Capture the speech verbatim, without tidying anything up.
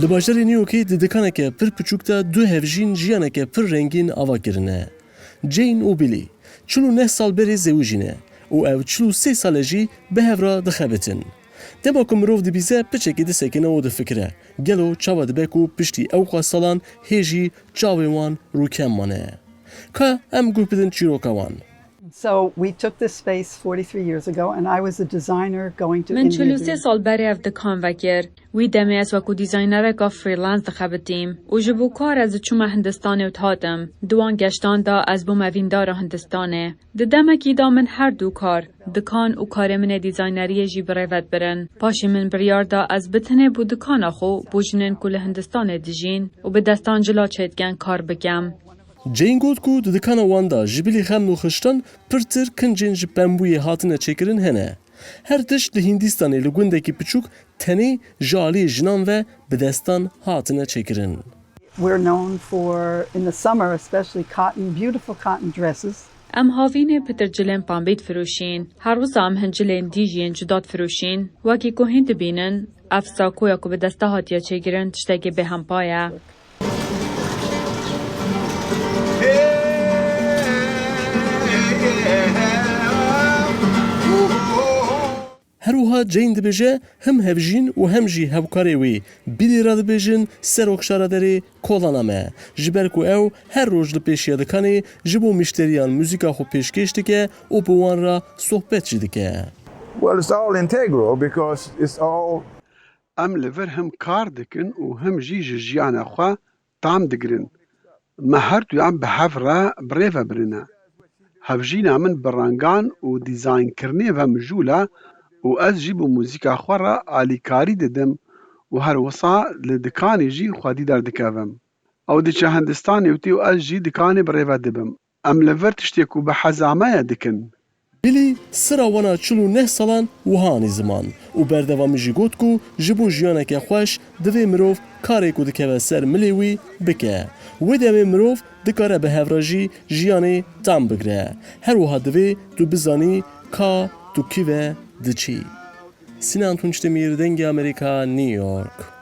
Li bajarê New Yorkê di dikaneke pir piçûk de du hevjîn jiyaneke pir rengîn ava kirine. Jane û Billy, çil û neh sal berê zewicî ne û ew çil û sê sal e jî bi hev re dixebitin. Dema ku mirov dibîze, piçekî disekine û difikire, gelo çawa dibe ku piştî ewqas salan hê jî çavê wan rûken mane? Ka em guh bidin çîroka wan. So we took this space forty-three years ago, and I was a designer going to Min India. Çil û sê sal berê ev dikan vekir. Wî demê ez wekû dîzaynereka freelance dixebitîm û ji bo kar ez diçûme Hindistanê û dihatim. Di wan geştan de ez bûme vîndara Hindistanê. Di demekî de min her du kar, dikan û karê min ê dîzayneriyê jî bi rê ve dibirin. Paşê min biryar da ez bi tenê bo dikana xwe, bo jinên ku li Hindistanê dijîn û bi destan cila çêdikin kar bikim. Jane got ku di dikana wan de ji bilî xem û xiştan pirtir kincên ji pembûyê hatine çêkirin hene. Her tişt li Hîndistanê li gundekî piçûk tenê ji aliyê jinan ve bi destan hatine çêkirin. We're known for, in the summer especially, cotton, beautiful cotton dresses. Em havînê pitir cilên pembî difiroşîn. Her wiza em hin cilên dî jî yên cuda difiroşîn. Wekî ku hîn dibînin, ev sakoya ku bi desta hatiye çêkirin tiştekî bêhempa ye. Her wiha Jane dibêje, him hevjîn û hem jî hevkarê wî Billy re dibêjin serok şaredarê kolana me. Ji ber ku ew her roj li pêşiya dikanê ji bo mişteriyan muzîka xwe pêşkêş dike û bi wan re sohbet jî dike. Well, it's all integral because it's all Em li vir him kar dikin û him jî ji jiyana xwe tam digirin. Me her duyan bi hev re bi rê ve birine. Hevjîna min bi rengan û dîzaynkirinê ve mijûl e û ez jî bi muzîka xwe re alîkarî didim û her wisa li dikanê jî xwedî derdikevim. Ew diçe Hindistanê û tê û ez jî dikanê bi rê ve dibim. Em li vir tiştê ku bi heza me ye dikin. Billy sira wana çil û neh salan wiha anî ziman û berdeva min jî got ku ji bo jiyaneke xweş divê mirov karê ku dikeve ser milê wî bike. Wê demê mirov dikare bi hev re jî jiyanê tam bigire. Her wiha divê tu bizanî ka tu kî ve diçî. Sinan Tunç Demîr, Dengê Amerîka, New York.